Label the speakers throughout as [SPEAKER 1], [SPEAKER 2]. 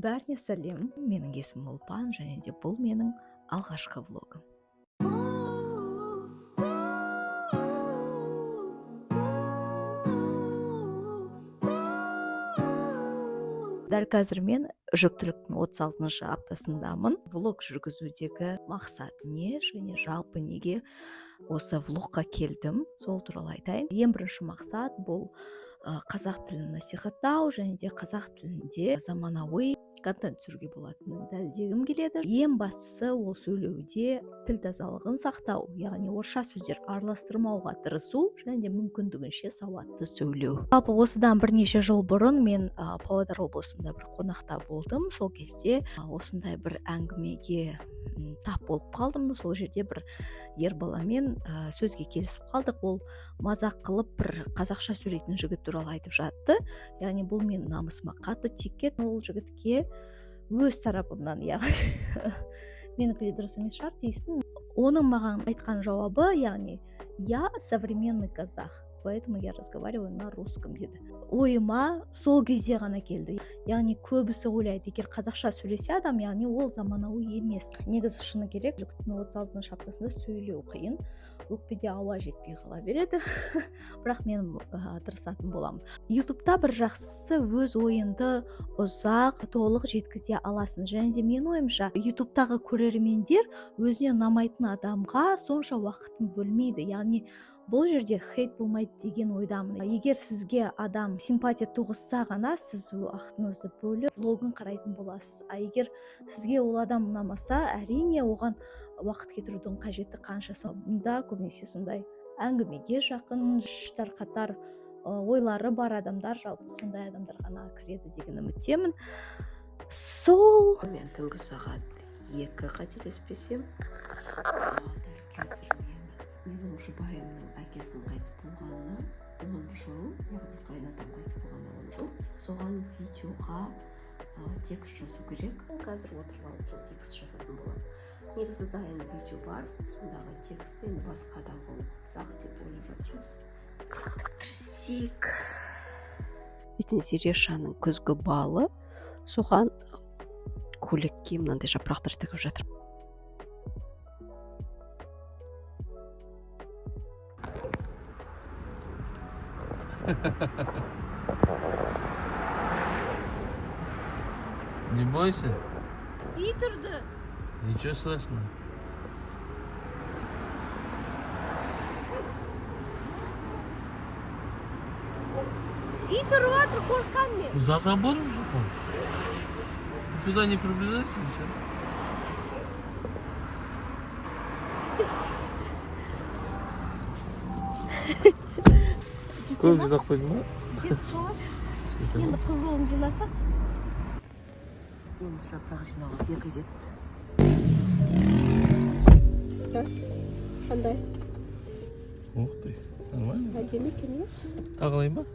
[SPEAKER 1] Бәріне сәлем! Менің есімім Ұлпан және де бұл менің алғашқы влогым. Дәл қазір мен жүктіліктің 36 аптасындамын. Влог жүргізудегі мақсат не және жалпы неге осы влогқа келдім, сол туралы айтайын. Ең бірінші мақсат бұл қазақ тілін насихаттау және де қазақ тілінде заманауи контент түсіруге болатынын дәлелдегім келеді. Ең бастысы, ол сөйлеуде тіл тазалығын сақтау, яғни орысша сөздер араластырмауға тырысу және де мүмкіндігінше сауатты сөйлеу. Жалпы, осыдан бірнеше жыл бұрын мен Павлодар облысында бір қонақта болдым. Сол кезде осындай бір әңгімеге тап болып қалдым. Сол жерде бір ер баламен сөзге келісіп қалдық. Ол мазақ қылып, бір қазақша сөйлейтін жігіт туралы айтып жатты. Яғни бұл менің намысыма қатты тиіп кетті. Ол жігітке өз тарапымнан, яғни менікі де дұрыс емес шығар, тиістім. Оның маған айтқан жауабы, яғни «Я современный казах, поэтому я разговариваю на русском», — деді. Ойыма сол кезде ғана келді. Яғни көбісі ойлайды, егер қазақша сөйлесе адам, яғни ол заманауи емес. Негізі, шыны керек, жүктің 36 аптасында сөйлеу қиын, өкпеде ауа жетпей қала береді, бірақ мен тырысатын боламын. Ютубта бір жақсысы, өз ойыңды ұзақ, толық жеткізе аласың. Және де менің ойымша, ютубтағы көрермендер өзіне ұнамайтын адамға сонша уақытын бөлмейді, яғни бұл жерде хейт болмайды деген ойдамын. Егер сізге адам симпатия туғызса ғана, сіз уақытыңызды бөліп, влогын қарайтын боласыз. А егер сізге ол адам ұнамаса, әрине, оған уақыт кетірудің қажеті қанша? Мұнда көбінесе сондай әңгімеге жақын, қатар ойлары бар адамдар, жалпы сондай адамдар ғана кіреді деген үміттемін. Сол.
[SPEAKER 2] Мен түнгі сағат 2, қателеспесем. Дәл қазір менің жұбайымның әкесінің қайтыс болғанына 10 жыл, яғни қайынатам қайтыс болғанына 10 жыл. Соған видеоға текст жазу керек. Қазір отырып алып, сол текст жазатын боламын. Негізі дайын видео бар, сондағы текстті енді басқа адамға оқытсақ деп ойлап жатырмыз. Кірісейік. Зерешаның күзгі балы, соған көйлекке мынандай жапырақтар тігіп жатыр.
[SPEAKER 3] Не бойся,
[SPEAKER 2] Ит үрді.
[SPEAKER 3] Ничего страшного.
[SPEAKER 2] Ит үріп жатыр, қорқамын мен.
[SPEAKER 3] Ну, за забором же он. Ты туда не приближайся, и все. Көп жинап қойдың ба?
[SPEAKER 2] Жетіп қалады енді, қызылын жинасақ.
[SPEAKER 4] Енді жапырақ жинауға бекі кетті.
[SPEAKER 2] Қандай?
[SPEAKER 3] Ух ты, нормально.
[SPEAKER 2] Әдемі екен, иә.
[SPEAKER 3] Тағы алайын ба?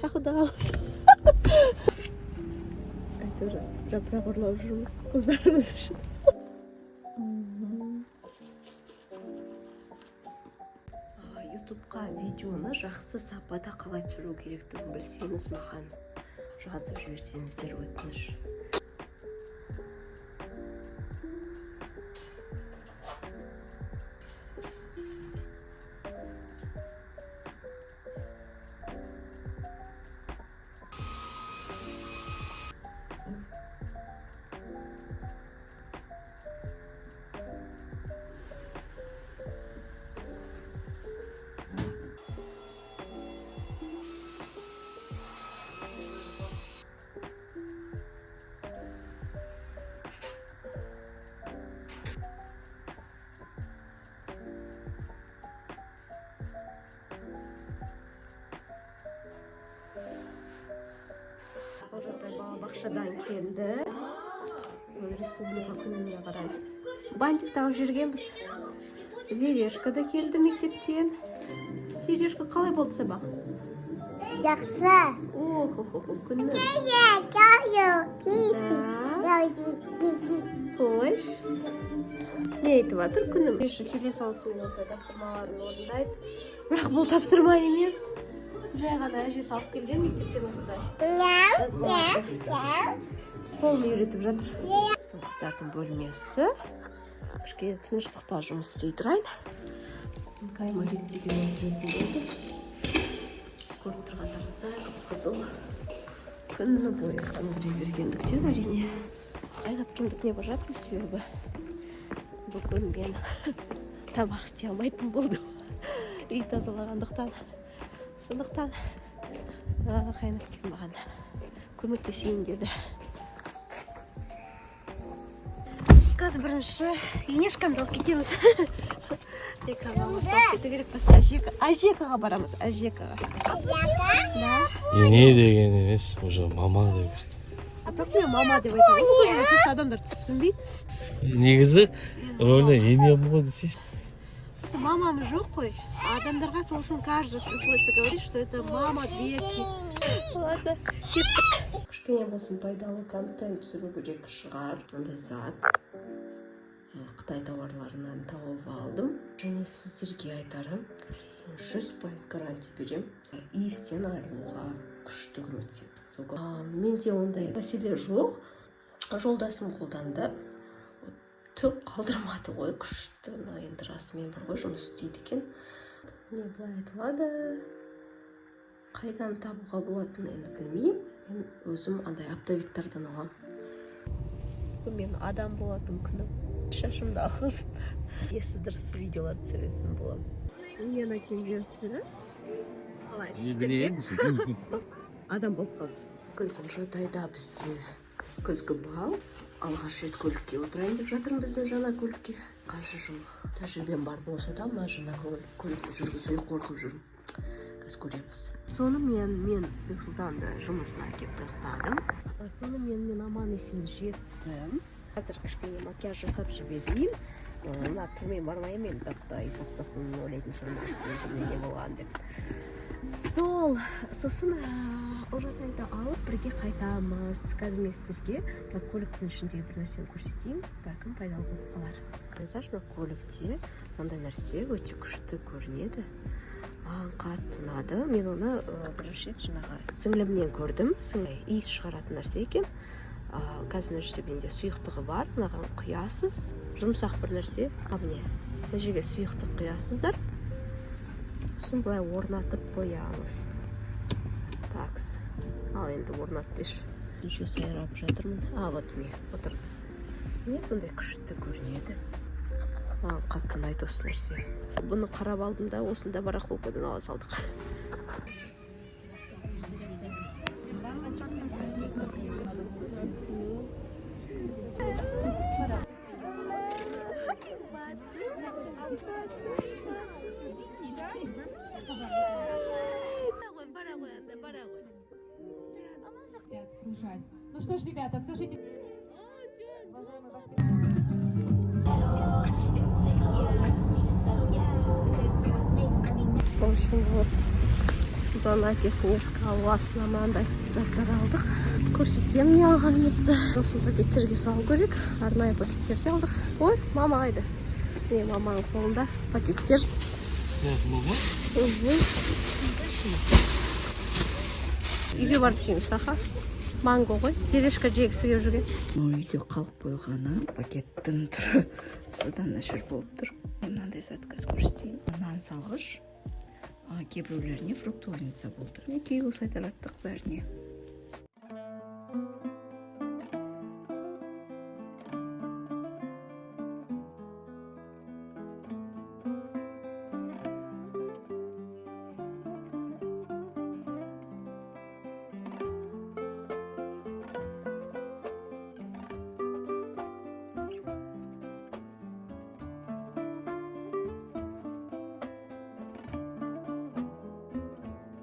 [SPEAKER 2] Тағы да аласың. Әйтеуір жапырақ ұрлап жүрміз қыздарымыз үшін.
[SPEAKER 4] Ютубқа видеоны жақсы сапада қалай түсіру керектігін білсеңіз, маған жазып жіберсеңіздер, өтініш.
[SPEAKER 2] Балжатай балабақшадан келді. Бүгін Республика күніне қарай бантик тағып жүргенбіз. Зерешка да келді мектептен. Зерешка, қалай болды сабақ?
[SPEAKER 5] Жақсы.
[SPEAKER 2] Ох, ох, ох, күні. Да. Қойш, не айтып жатыр күнім? Келе салысымен осылай тапсырмаларын орындайды, бірақ бұл тапсырма емес, жай ғана әжесі алып келген мектептен осындай жазбаларды.
[SPEAKER 4] Қолын үйретіп жатыр. Сол қыздардың бөлмесі. Кішкене тыныштықта жұмыс істей тұрайын. Іңкәй реттеген жүретін болды. Көріп тұрғандарыңыздай, қып-қызыл, күні бойы сіңіре бергендіктен, әрине, қайынәпкемдікіне бара жатырмын, себебі бүгін мен тамақ істей алмайтын болдым үй тазалағандықтан. Сондықтан қайынәпкем маған көмектесейін деді. Қазір бірінші енешкамды алып кетеміз. Тек алып кету керекпіз. Ажекаға барамыз, Ажекаға. Да.
[SPEAKER 3] Ене деген емес, уже мама деп.
[SPEAKER 4] А только мен мама деп айтамын ғой, бұл жерде адамдар түсінбейді.
[SPEAKER 3] Негізі рөлі енем ғой десейші.
[SPEAKER 4] Просто мамам жоқ қой. Адамдарға сол үшін каждый раз приходится говорить, что это мама Беки. Ладно, кеттік. Кішкене болсын пайдалы контент түсіру керек шығар. Мынандай зат. Қытай тауарларынан тауып алдым. Және сіздерге айтарым, 100% гарантия беремін. Иістен айырылуға күшті көмектеседі. Менде ондай мәселе жоқ. Жолдасым қолданды. Түк қалдырмады ғой, күшті. Мына енді расымен бар ғой, жұмыс істейді екен. Не былай айтылады, қайдан табуға болатынын енді білмеймін. Мен өзім андай оптовиктардан аламын. Бүгін мен адам болатын күнім. Шашымды алғызып, есі дұрыс видеолар түсіретін боламын. Нені киіп? Адам болып қалды. Бүгін Ұлжатайда бізде күзгі бал. Алғаш рет көлікке отырайын деп жатырмын, біздің жаңа көлікке. Қанша жыл тәжірибем бар болса да, мына жаңа көлікті жүргізуге қорқып жүрмін. Қазір көреміз. Сонымен мен Бексұлтанды жұмысына әкеп тастадым. Сонымен мен аман есен жеттім. Қазір кішкене макияж жасап жіберейін. Мына түрмен бармаймын енді, құдай сақтасын, ойлайтын шығармын неге болған деп. Сол, сосын Ұлжатайды алып бірге қайтамыз. Қазір мен сіздерге мына көліктің ішіндегі бір нәрсені көрсетейін, бәлкім пайдалы болып қалар. Қарасаңшы, мына көлікте мынандай нәрсе өте күшті көрінеді. Маған қатты ұнады. Мен оны бірінші рет жаңағы сіңлімнен көрдім. Сіңлі иіс шығаратын нәрсе екен. Қазір мына жерде менде сұйықтығы бар. Мынаған құясыз, жұмсақ бір нәрсе. Міне, мына жерге сұйықтық құясыздар. Сосын былай орнатып қоямыз. Такс. Ал енді орнат деші. Еще сайрап жатырмын. Вот міне, отырды. Міне, сондай күшті көрінеді. Маған қатты ұнайды осы нәрсе. Бұны қарап алдым да, осында барахолкадан ала салдық.
[SPEAKER 6] Окружать. Ну что ж, ребята, скажите...
[SPEAKER 4] В общем, вот. Сұлтан әкесінің ескі ауласына мынандай заттар алдық. Көрсетемін не алғанымызды. Осы пакеттерге салу керек. Арнайы пакеттерде алдық. Ой, мама қайда? Міне, маманың қолында пакеттер. Үйге барып жейміз, аха. Манго ғой. Терешка жегісі келіп жүрген.
[SPEAKER 2] Үйде қалып қойғаны пакеттің түрі содан нашар болып тұр. Мынандай зат қазір көрсетейін. Нан салғыш. Кейбіреулеріне фруктовница болды. Мінекей, осылай тараттық бәріне.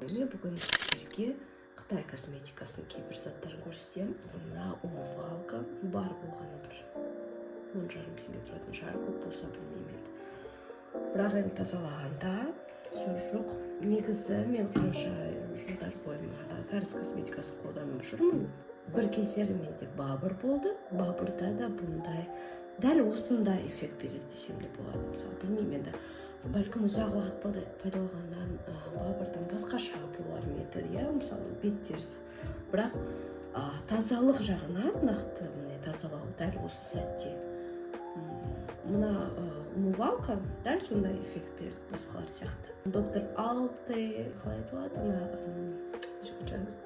[SPEAKER 2] Мен бүгін сіздерге қытай косметикасының кейбір заттарын көрсетемін. Мына умывалка бар болғаны бір 10,5 теңге тұратын шығар, көп болса білмеймін енді. Бірақ енді тазалағанда сөз жоқ. Негізі мен қанша жылдар бойы кәріс косметикасын қолданып жүрмін. Бір кездері менде бабыр болды. Бабырда да бұндай дәл осындай эффект береді десем де болады. Мысалы, білмеймін енді, бәлкім ұзақ уақыт пайдаланғаннан бабырдан басқаша болар ма еді, иә, мысалы, бет терісі. Бірақ
[SPEAKER 4] Тазалық жағынан, нақты міне, тазалау дәл осы сәтте, мына умывалка дәл сондай эффект береді басқалар сияқты. Доктор Алте, қалай айтылады, ана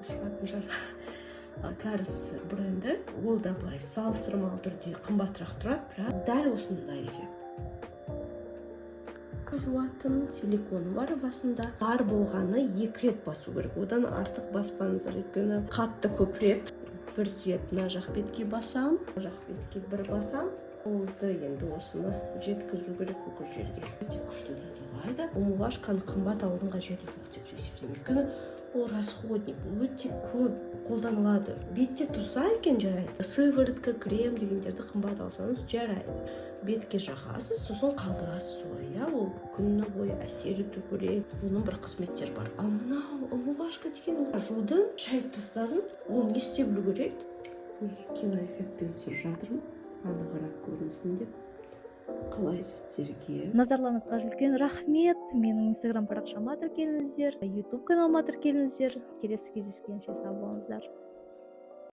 [SPEAKER 4] шығатын шығар. Кәріс бренді, ол да былай салыстырмалы түрде қымбатырақ тұрады, бірақ дәл осындай эффект. Жуатын силиконы бар басында. Бар болғаны екі рет басу керек, одан артық баспаңыздар, өйткені қатты көпіреді. Бір рет мына жақ бетке басам, мына жақ бетке бір басам, болды. Енді осыны жеткізу керек бүкіл жерге. Өте күшті тазалайды. Умывашканы қымбат алудың қажеті жоқ деп есептеймін, өйткені бұл расходник, бұл өте көп қолданылады. Бетте тұрса екен, жарайды. Сыворотка, крем дегендерді қымбат алсаңыз, жарайды, бетке жағасыз, сосын қалдырасыз солай, иә, ол күні бойы әсер ету керек, оның бір қызметтері бар. Ал мынау умывашка деген ол жудың, шайып тастадың, оны не істеп үлгереді?
[SPEAKER 2] Неге киноэффектпен түсіріп жатырмын, анығырақ көрінсін деп. Қалай сіздерге?
[SPEAKER 1] Назарларыңызға үлкен рахмет. Менің Инстаграм парақшама тіркеліңіздер, Ютуб каналыма тіркеліңіздер. Келесі кездескенше сау болыңыздар.